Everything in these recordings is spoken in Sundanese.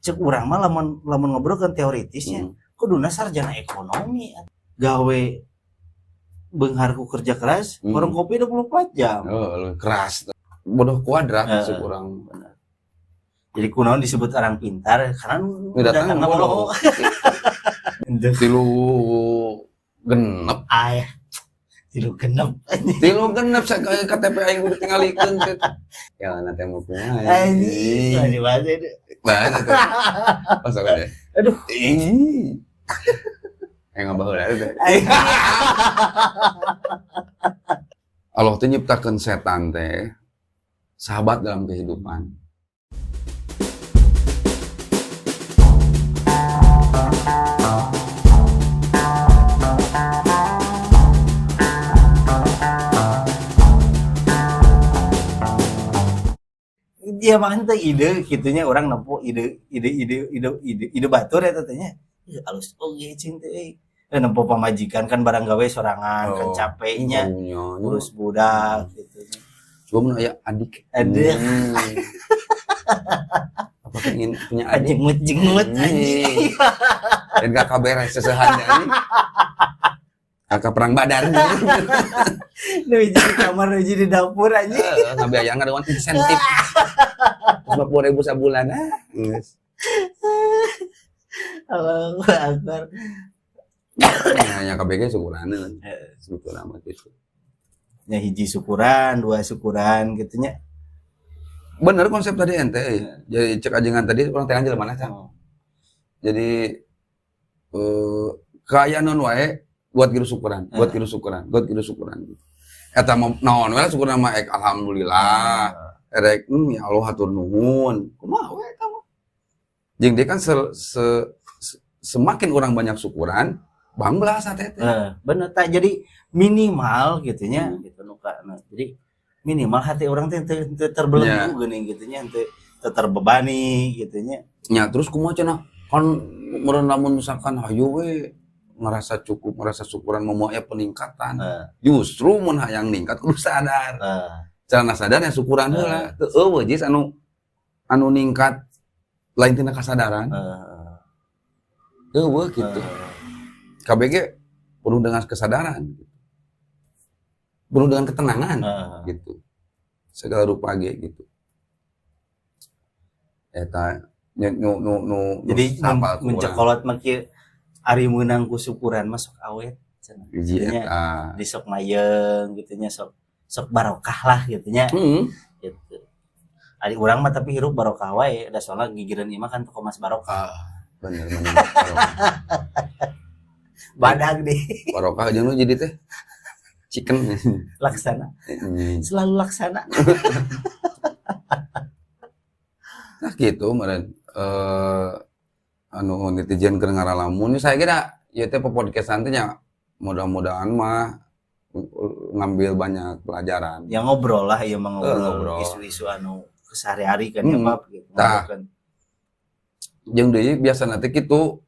Cek urang mah lamun lamun ngobrol kan teoritisnya kuduna sarjana ekonomi gawe beunghar ku kerja keras, warung kopi 24 jam. Oh, lu keras. Bodoh kuadrat cek urang. Jadi kunaon disebut orang pintar karena Nu datang datangna bodoh. Bodoh. Henteu. 36. Aya 36. 36 KTP aing kudu tingalikeun teh. Ya nanti mau kumaha. Anjing, masih bahasa itu. Bahasa tuh. Pas aku deh. Aduh. Ih. Yang ngabaheula teh. Anjing. Allah teh nyiptakeun setan teh sahabat dalam kehidupan. Dia mah teh ide gitunya, urang nempo ide ide ide ide ide ide batur eta teh nya. Ih, alus oge cing teh euy. Nempo pamajikan kan barang gawe sorangan kan capeknya Punya, urus budak gitu. Coba mun aya adik. Aduh. Apa ingin punya adik? Jenggut jenggut anjing. Dan kakak beres sesehan ini. Kakak perang Badar. Nu hiji di kamar, nu hiji di dapur anjing. Heeh, ngabiayaan ngadewan insentif. 50.000 sabulan ah. Geus. Allahu Akbar. Ya, ya KBG syukuraneun. Syukur amat itu. Nya hiji syukuran, dua syukuran gitu nya. Bener konsep tadi ente. Jadi cek ajengan tadi urang teh jelema mana. Jadi kaayaan naon wae buat kieu syukuran, buat kieu syukuran, buat kieu syukuran. Eta mah naon we syukuran mah ek alhamdulillah. Erek ya Allah hatur nuhun. Kumaha we eta mah. Jeung dia kan semakin orang banyak syukuran, bangbelas hate teh. Bener tak, jadi minimal gitu nya gitu nu ka nah, jadi minimal hati orang teh teu terbelenggu geuning gitu nya, teu terbebani gitu nya. Nya terus kumaha cenah? Kan meureun lamun misalkan hayu we ngerasa cukup, ngerasa syukuran mau aya peningkatan. Justru mun hayang ningkat kudu sadar. Carana sadar ya syukuran heula. Teu eueuh jis anu anu ningkat lain tina kasadaran. Eueuh gitu. KBG penuh dengan kesadaran gitu. Penuh dengan ketenangan gitu. Segala rupa ge gitu. Eta nya nu nu nu nu Jadi sapal ku mun urang. Cekolot mah kieu, ari meunang ku syukuran mah sok awet cenah. Hiji Nya, eta. di sok mayeng gitu nya, sok sok barokah lah gitu nya. Gitu. Ari urang mah tapi hirup barokah wae, da soalna gigireun imah kan toko Mas Barokah. Ah, bener bener. Barokah. Badag deh. Barokah jeung nu jadi teh chicken. Laksana. Selalu laksana. Nah gitu meureun anu netizen keur ngaralamun saya kira ieu teh podcastan teh nya mudah-mudahan mah ngambil banyak pelajaran. Ya ngobrol lah, ya mah ngobrol, Ngobrol. Isu-isu anu kesehari-hari kan ya, Pap gitu. Tah. Ngobrol kan. Jeung deui biasa nanti kitu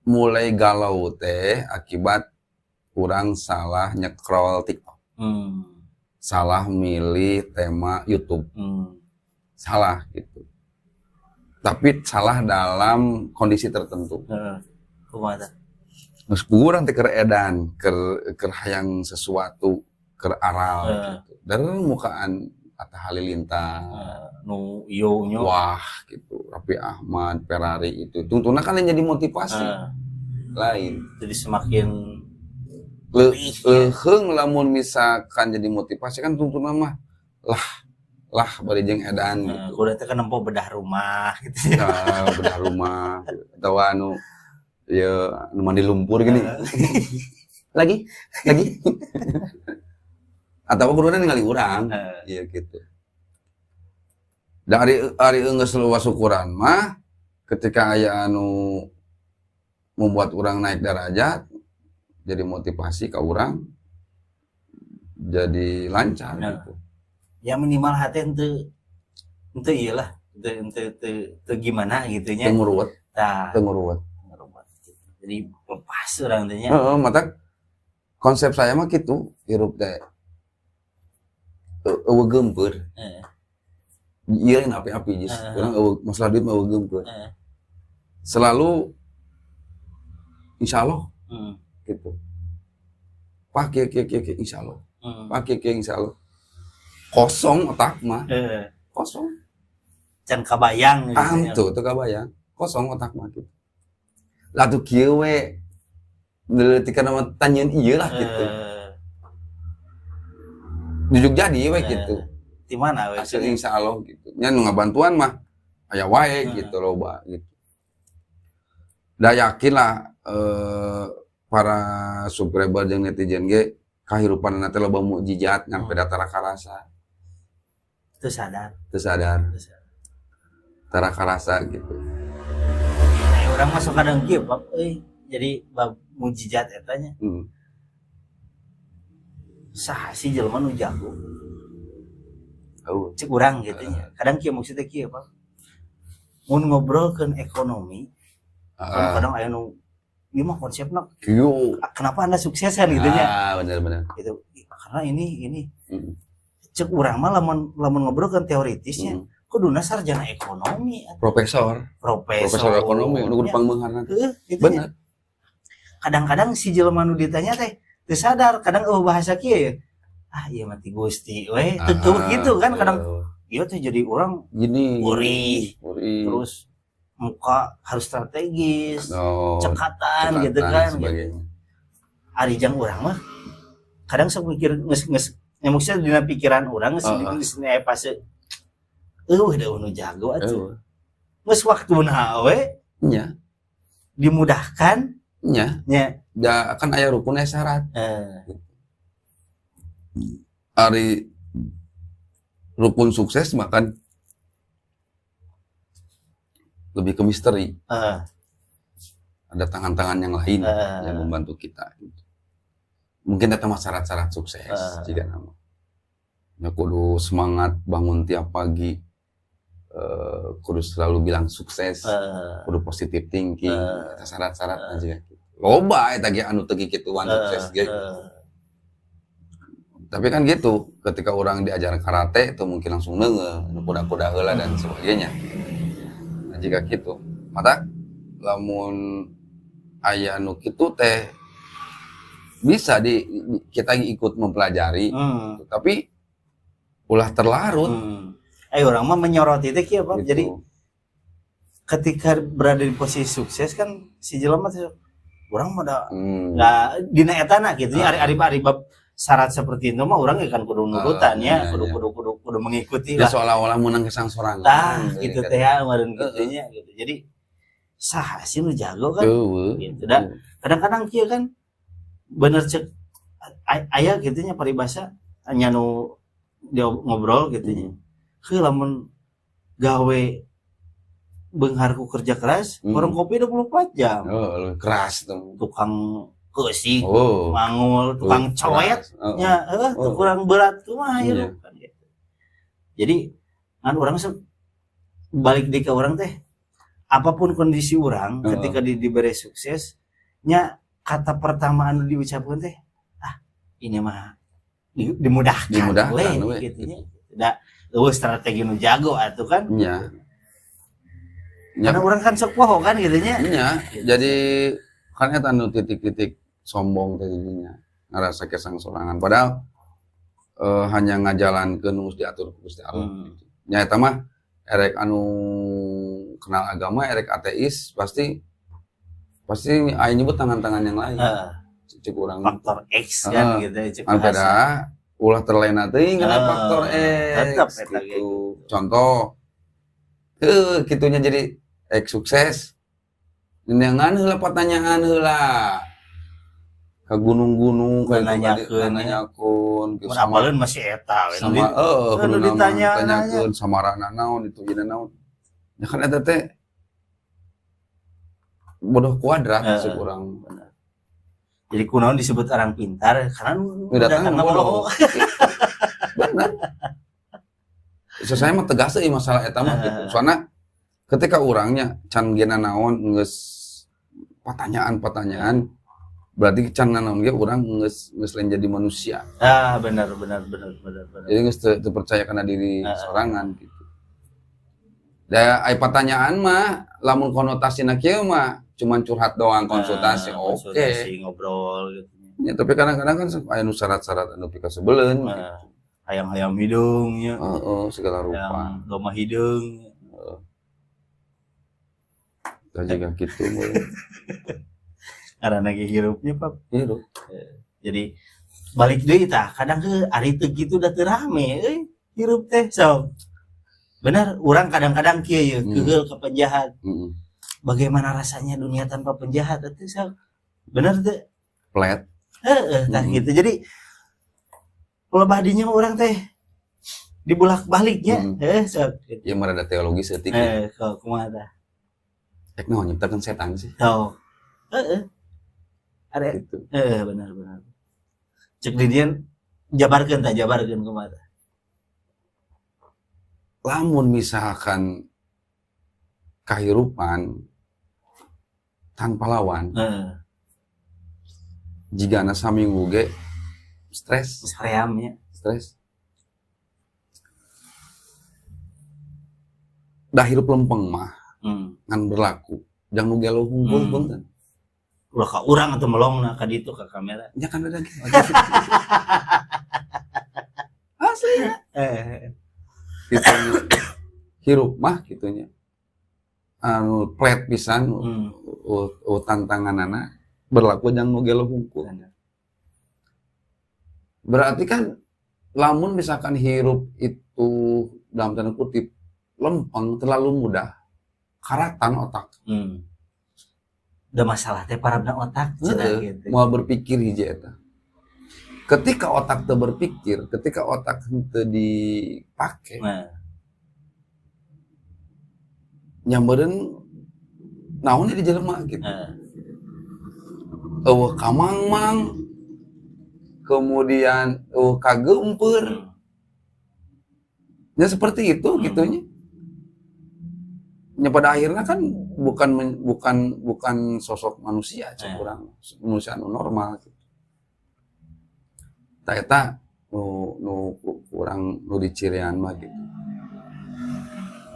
mulai galau teh akibat kurang salah nyekrol TikTok. Salah milih tema YouTube. Salah gitu. Tapi salah dalam kondisi tertentu. Heeh. Kumaha tah? Geus kurang teh keur edan, keur keur hayang sesuatu, keur aral gitu. Dan mukaan Atta Halilintar. Nu ieu nya. Wah gitu, Raffi Ahmad, Ferrari itu. Tungtungna kan yang jadi motivasi. Lain. Jadi semakin lebih, ya. Leuheung lamun misalkan jadi motivasi kan tungtungna mah lah lah bari jeung edan gitu. Kudu teh kan nempo bedah rumah gitu. Nah, bedah rumah gitu. Atau anu ya anu mandi lumpur gini. Lagi? Lagi? Atau kuduna ningali urang. Iya gitu. Dan ari ari geus luas syukuran mah ketika aya anu membuat orang naik derajat jadi motivasi ke orang jadi lancar gitu. Ya minimal hati ente ente iyalah ente ente ente, ente gimana gitu nya. Teu nguruwet, Tah, teu nguruwet. Nguruwet gitu. Jadi lepas orang teh nya. Heeh, mata konsep saya mah gitu, hirup teh eueuh geumpeur. Ieu lain api-api jis. Urang eueuh masalah duit mah eueuh geumpeur. Selalu insya Allah gitu. Pak, kieu kieu kieu kieu, insya Allah. Pak, kieu kieu, insya Allah. Kosong otak mah, kosong. Can kabayang gitu Ah, ya. Tuh, tuh kabayang. Kosong otak mah gitu. Lah tuh kieu we. Leutik nama tanyeun ieu lah gitu. Jujuk jadi we gitu. Di mana we? Hasil insya Allah gitu. Nya nu ngabantuan mah aya wae gitu, loba gitu. Da yakin lah para subscriber jeung netizen ge kahirupan teh loba mukjizat ngan beda tara karasa. Teu sadar. Teu sadar. Teu sadar. Tara karasa gitu. Nah, urang masuk kadang kieu, Pak, euy. Jadi bab mukjizat eta nya. Saha sih jelema nu jago? Oh. Cek urang gitu nya. Kadang kieu maksudnya kieu, Pak. Mun ngobrolkeun ekonomi, kan kadang aya nu ieu mah konsepna Kieu. Kenapa Anda sukses kan gitu nya. Ah, bener bener. Gitu. Karena ini cek urang mah lamun lamun ngobrolkeun teoritisnya kuduna sarjana ekonomi, Profesor, profesor, profesor ekonomi nu kudu pangbeungharna. Heuh, gitu nya. Bener. Kadang-kadang si jelema nu ditanya teh teu sadar, kadang euweuh bahasa kieu ya. Ah, ieu mah ti Gusti we, teu teu gitu kan kadang ieu teh jadi orang Gini, gurih, gurih. Terus muka harus strategis, Oh, cekatan, gitu cekatan kan. Sebagainya. Ari jang urang mah kadang sok mikir geus geus ya maksudnya dina pikiran urang geus geus aya fase euweuh da nu jago atuh. Geus waktuna we dimudahkan nya. Da kan aya rukun, aya syarat. Ari rukun sukses mah kan lebih ke misteri. Ada tangan-tangan yang lain yang membantu kita. Mungkin eta mah syarat-syarat sukses jika nama. Ya kudu semangat bangun tiap pagi. Kudu selalu bilang sukses, kudu positive thinking, eta syarat-syarat aja gitu. Loba eta ge anu teu kikituan sukses ge. Tapi kan gitu, ketika orang diajar karate itu mungkin langsung neungeul, nu kuda-kuda heula dan sebagainya. Nah, jika gitu, mata lamun aya nu kitu teh bisa kita ikut mempelajari, tapi ulah terlarut. Urang mah menyoroti teh kieu, Pak. Gitu. Jadi ketika berada di posisi sukses kan si jelema teh urang mah da nggak dina etana gitu ya, ari ari ari bab syarat seperti itu mah urang ya kan kudu nurutan ya, kudu kudu kudu kudu mengikuti Ya lah. Seolah-olah menang kesang sorangan. Tah gitu teh ya meureun kitu nya gitu. Jadi saha sih nu jago kan? Euweuh. Gitu da. Kadang-kadang kieu kan bener cek aya gitu nya paribasa nya nu dia ngobrol gitu nya. Heuh, lamun gawe beunghar ku kerja keras, warung kopi 24 jam. Oh, lu keras tuh. Tukang keusik, mangul, tukang Keras. coet, nya heuh kurang berat kumaha hirup kan gitu. Jadi kan urang sok balik di ke urang teh apapun kondisi urang ketika diberi sukses nya kata pertama anu diucapkan teh, ah, ini mah dimudahkan, Dimudahkan, we, we. gitu nya. Da euweuh strategi nu jago atuh kan. Nya. Karena urang kan sok poho kan gitu nya. Iya, jadi kan eta nu titik-titik sombong teh jadinya. Ngerasa kesang sorangan padahal hanya ngajalankeun nu geus diatur ku Gusti Allah gitu. Nya eta mah erek anu kenal agama, erek ateis, pasti pasti aya nyebut tangan-tangan yang lain. Cek urang. Faktor X kan gitu cek Anu bahasa. beda ulah terlena teuing kana faktor X tetep eta ge. Gitu. Contoh heuh kitunya jadi X sukses. Neangan heula pertanyaan heula. Ke gunung-gunung kayak Nanyakeun, ya. Nanyakeun ke Mun sama apaleun masih eta we. Sama Nu kudu ditanya, tanyakeun samarana naon itu ieu naon. Ya kan eta teh bodoh kuadrat cek urang. Bener. Jadi kunaon disebut orang pintar karena nu Nu datang datangna bodoh. bodoh. Bener. So, saya mah tegas euy masalah eta mah gitu. Soalnya ketika urangnya can gena naon geus pertanyaan-pertanyaan berarti can naon ge urang geus geus lain jadi manusia. Ah, benar benar benar benar benar. Jadi geus teu percaya kana diri sorangan gitu. Da ai pertanyaan mah lamun konotasina kieu mah cuman curhat doang, konsultasi, Nah, oke. konsultasi, ngobrol gitu. Ya, tapi kadang-kadang kan aya nu syarat-syarat anu pikasebeleun. Nah, hayang-hayang hidung ya. Heeh, segala rupa. Hayang loma hideung. Tah, jiga kitu meureun. Karena ge hirupnya, Pak. Hirup. Jadi balik deui tah, kadang ke ari teu kitu da teu rame euy hirup teh, so. Bener, urang kadang-kadang kieu ye, keheul ke penjahat. Bagaimana rasanya dunia tanpa penjahat itu, sok? Bener teu? Flat. Heeh, tah gitu. Jadi lebah dinya urang teh dibulak-baliknya, heuh, sok gitu. Ya merada teologis eutik. Eh, kok kumaha tah? Ek naon nyiptakeun setan sih? Sok. Heeh. Ada Gitu. Heeh, benar benar. Cek di dieu jabarkeun tah, jabarkeun kumaha tah? Lamun misalkan kehidupan tanpa lawan, jigana saminggu ge stres. Saream nya. Stres. Dah hirup lempeng mah ngan berlaku jang nu gelo hungkul, punten. Ulah ka urang atuh melongna ka ditu ka kamera. Nya kan ada ge. Asli ya. Gitu. Hirup mah gitunya. Anu plet pisan, tantanganana berlaku jang nu gelo hungkul. Berarti kan lamun misalkan hirup itu dalam tanda kutip lempeng, terlalu mudah, karatan otak. Udah masalah teh parabna otak cenah gitu. Mau berpikir hiji eta. Ketika otak teu berpikir, ketika otak henteu dipake, nyameureun naon di jelema gitu. Eueuh kamangmang, kemudian eueuh kageumpeur. Ya seperti itu gitunya. Ya pada akhirnya kan bukan sosok manusia cek urang, manusia anu normal gitu. Tah eta nu kurang nu dicirian mah gitu.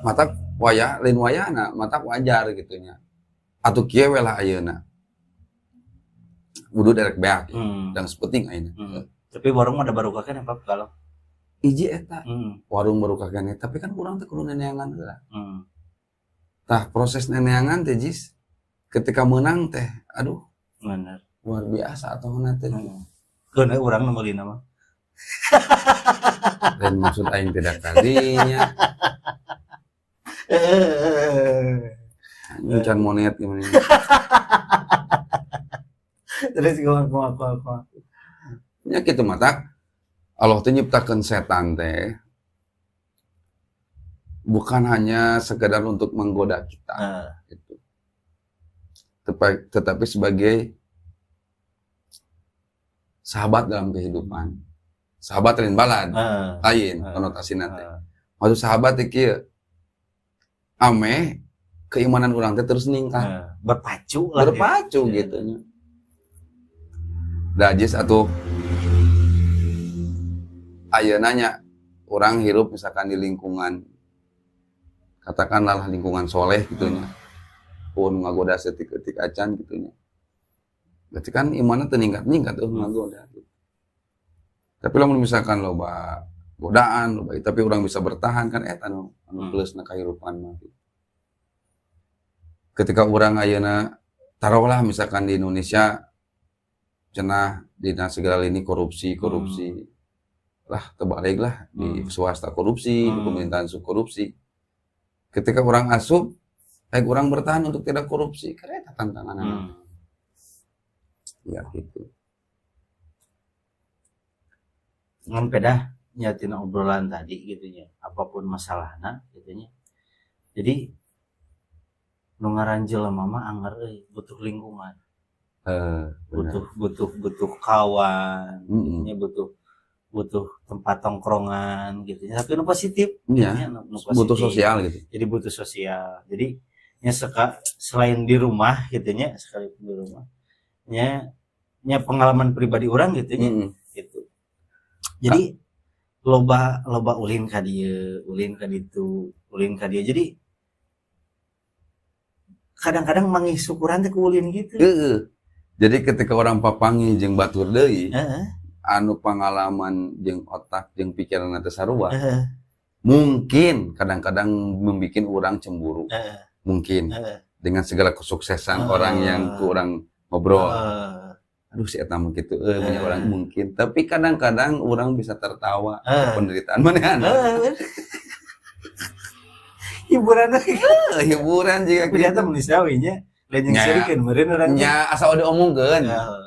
Matak wayah lain wayahna, matak wajar gitu nya. Atuh kieu we lah ayeuna. Wudu derek beak dan sepenting ayeuna. Tapi warung mah da baru keneh, Pak, kalau. Hiji eta. Warung baru keneh, tapi kan urang teh kudu neneangan heula. Tah, proses neneangan teh, Jis, ketika menang teh aduh, luar biasa atuh teh. Keun we urang nu meulina mah. Dan maksud aing tidak kadinya. Anjing can monet gimana. Terus kumaha kumaha kumaha kumaha? Nya kitu, matak Allah teh nyiptakeun setan teh bukan hanya sekedar untuk menggoda kita gitu. Tetapi sebagai sahabat dalam kehidupan. Sahabat lain balad, lain konotasina teh. Maksud sahabat teh kieu. Ameh keimanan urang teh terus ningkat. Berpacu lah. Berpacu gitu nya. Da jis atuh ayeuna nya urang hirup misalkan di lingkungan, katakanlah lingkungan soleh gitu nya. Pun ngagoda setik-etik acan gitu nya. Berarti kan imannya teu ningkat-ningkat tuh ngagoda. Tapi lamun misalkan loba godaan, loba, tapi orang bisa bertahan kan eta anu plusna kahirupan mah gitu. Ketika urang ayeuna taruhlah misalkan di Indonesia cenah dina segala lini korupsi, korupsi. Lah terbalik lah di swasta korupsi, di pemerintahan korupsi. Ketika orang asup, orang bertahan untuk tidak korupsi, karena eta tantangan. Ya gitu. Ngan pedah nyatina obrolan tadi gitu nya, apapun masalahna gitu nya. Jadi nu ngaran jelema mah anger euy, butuh lingkungan. Bener. Butuh butuh butuh kawan, gitu nya, butuh butuh tempat tongkrongan gitu nya. Tapi nu positif, nya, nu Butuh positif. Sosial gitu. Jadi butuh sosial. Jadi nya selain di rumah gitu nya, sekalipun di rumah nya nya pengalaman pribadi orang gitu nya gitu. Jadi loba loba ulin ka dieu, ulin ka ditu, ulin ka dieu. Jadi Kadang-kadang manggih syukuran teh kuulin gitu. Heeh. Jadi ketika urang papanggih jeung batur deui, anu pengalaman jeung otak jeung pikiran teh sarua, mungkin kadang-kadang membuat orang cemburu. Mungkin dengan segala kesuksesan orang yang kurang ngobrol. Aduh, si eta mah kitu euy, banyak orang mungkin. Tapi kadang-kadang orang bisa tertawa penderitaan manehna. Hiburan. Hiburan juga Ternyata gitu. Manusiawi nya. Lain yang Nya. serikeun meureun urang teh. Nya, asal diomongkeun.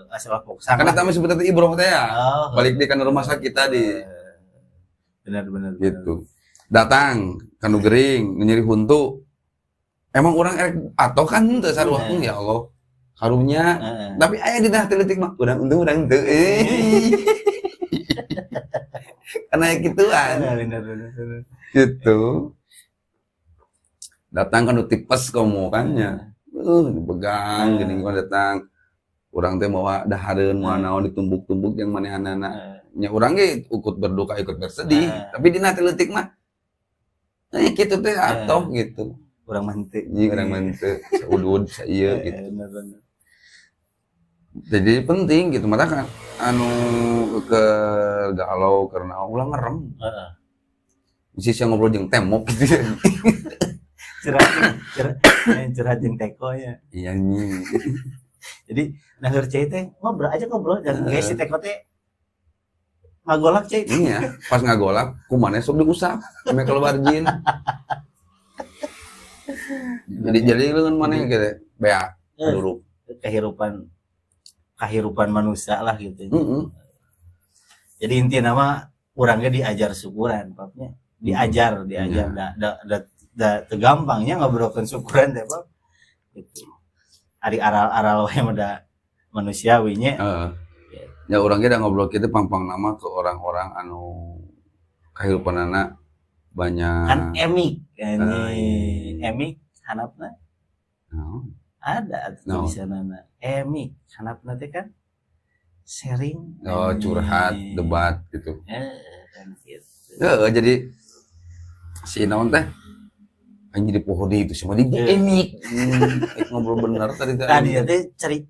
Asal poksang. Karena tadi sebetulnya ibroh teh ya. Oh. Balik di kana rumah sakit tadi. Benar benar. Gitu. Datang ka nu gering, nu nyeri huntu. Emang orang erek atau kan teu sarua, ya Allah. Karunya. Tapi aya dina hati leutik mah urang untung urang teu. Eh. Karena ya gituan. Benar benar benar. Benar. Gitu. Datang kan tipes komo kan nya. Dipegang geuning kan datang. Urang teh mawa dahareun, mawa naon, ditumbuk-tumbuk yang manehanana. Nya urang ge ikut berduka, ikut bersedih, tapi dina hati leutik mah kitu teh atoh gitu. Urang mah henteu. Anjing, urang mah henteu, saudud saieu gitu. Benar benar. Jadi penting gitu, mata kan anu ke galau karena ulah ngerem. Bisa sia ngobrol jeung tembok gitu. Curhat curhat curhat jeung teko nya. Iya nih. Jadi nah cai teh ngobrol aja, ngobrol dan guys, si teko teh ngagolak cai. Iya, pas ngagolak kumaha sok diusap sampai keluar jin. Jadi leungeun maneh gitu bea duruk. Kehidupan kehidupan manusia lah gitu. Heeh. Jadi intinya mah orangnya diajar syukuran, papnya. Diajar, diajar. Iya. Da da da, da teu gampangnya ngobrolkeun syukuran teh, Pap. Gitu. Ari aral-aral wae mah da manusiawi nya. Heeh. Ya urang ge da ngobrol kitu pang-pangna mah ke orang-orang anu kahirupanana banyak. Kan emik ini, Ah, iya. emik hanapna Naon? ada atuh Naon? tulisanana. Emik hanapna teh kan sharing. Oh, curhat, debat gitu. Eh, kan gitu. Heeh, jadi si naon teh anjing jadi poho deui itu sama di emik. Ngobrol bener tadi teh. Tadi teh ceri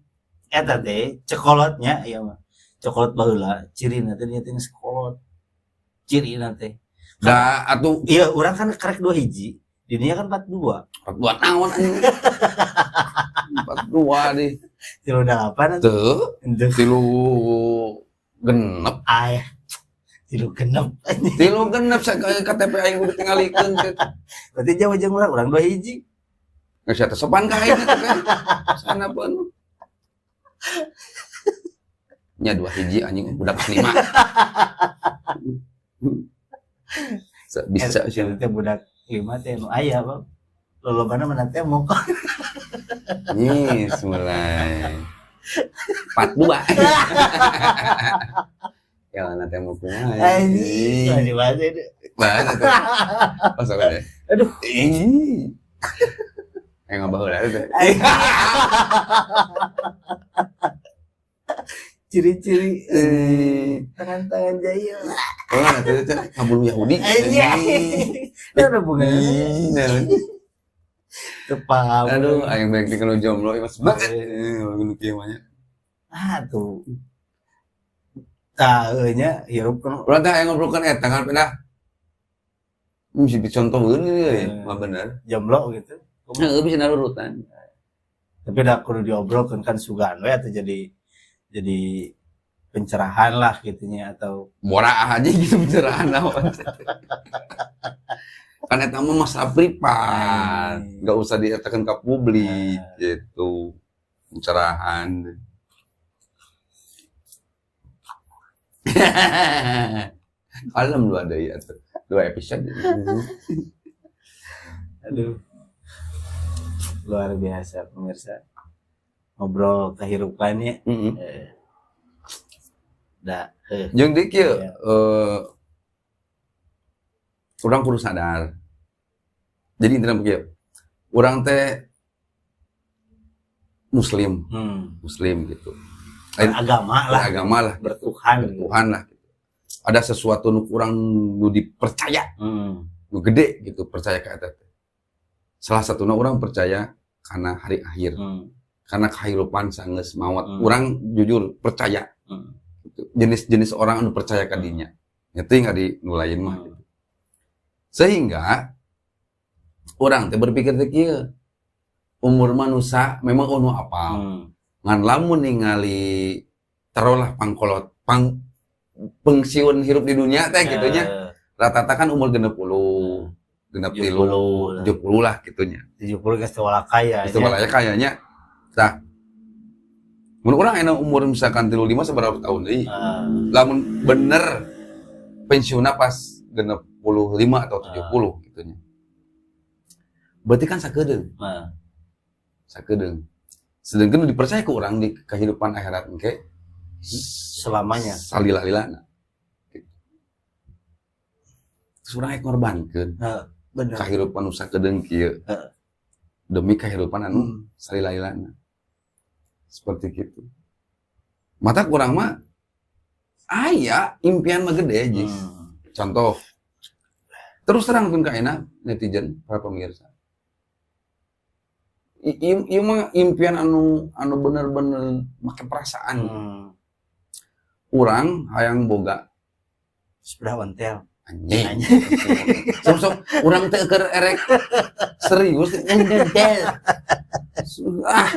eta teh cekolotnya ieu mah. Cekolot baheula cirina teh dia teh geus kolot. Cirina teh. Da atuh. Iya, urang kan karek 2 hiji. Dininya kan 42. 42 naon anjing? 42 deh. 38 atuh. Teu, Henteu. 36. Aya. 36. 36 KTP aing kudu tingalikeun teh. Berarti jauh jeung urang, urang 2 hiji. Geus teh sopan ka aing teh. Sana pun. Nya 2 hiji anjing, budak kelas 5. Bisa sih. Eta teh budak 5 teh nu aya, Bang. Lolobana mana teh mau. Nih, mulai. 42. Ya nanti mau kumaha. Anjing, masih bahasa itu. Bahasa tuh. Oh, sok deh. Aduh. Ih. Eh, nggak baheula teh. Ciri-ciri Eh. tangan-tangan jahil. Oh, nanti teh kabur Yahudi. Anjing. Itu ada hubungannya. Ih, nah. Teu paham. Aduh, aing baik di kalau jomblo ieu mas banget. Eh, nu kieu mah nya. Ah tuh. Tah heuh nya hirup kan. Urang teh aya ngobrolkeun eta kan pindah. Mesti dicontoheun ieu euy, mah bener. Jomblo gitu. Heeh, bisa narurutan. Tapi dah kudu diobrolkeun kan, sugan we atau jadi pencerahan lah gitunya atau Boraah aja gitu pencerahan naon. Kan eta mah masalah privat, nggak usah dietakeun ke publik gitu. Pencerahan. Kalem dua deui atuh. Dua episode. Aduh. Luar biasa, pemirsa. Ngobrol kehidupannya. Heeh. Da, heuh. Jeung deui kieu, Iya. Urang kudu sadar. Jadi intinya kieu. Urang teh muslim, muslim gitu. Beragama lah. Beragama lah. Bertuhan. Bertuhan lah gitu. Ada sesuatu nu kurang nu dipercaya, nu gede gitu percaya ke eta teh. Salah satunya orang percaya Karena hari akhir, karena kehidupan sanggeus maot. Urang jujur percaya jenis-jenis orang anu percaya ka dinya. Itu nggak di nu lain mah. Sehingga urang teh berpikir teh kieu. Umur manusia memang anu apal. Ngan lamun ningali taruhlah pangkolot, pang pensiun hirup di dunia teh gitu nya. Rata-rata kan umur 60, 63, 70 lah. 70 lah gitu nya. 70 geus teu walakaya. Itu malah kayaknya. Tah. Mun urang enak umur misalkan 35 seberapa tahun deui. Lamun bener pensiunnya pas 65 atau 70 gitu nya. Berarti kan sakedeung, sakedeung. Sedangkan dipercaya ke orang di kehidupan akhirat engke Selamanya. Salila-lilana. Gitu. Terus urang rek ngorbankeun kehidupan nu sakedeung kieu demi kehidupan anu salila-lilana. Seperti gitu. Mata kurang mah aya impian mah gede, Jis. Contoh, terus terang pun enak netizen, para pemirsa. Ieu mah impian anu anu bener-bener make perasaan. Urang hayang boga Sepeda ontel. Anjing. Anjing. Sok sok urang teh keur erek serius ontel. Ah.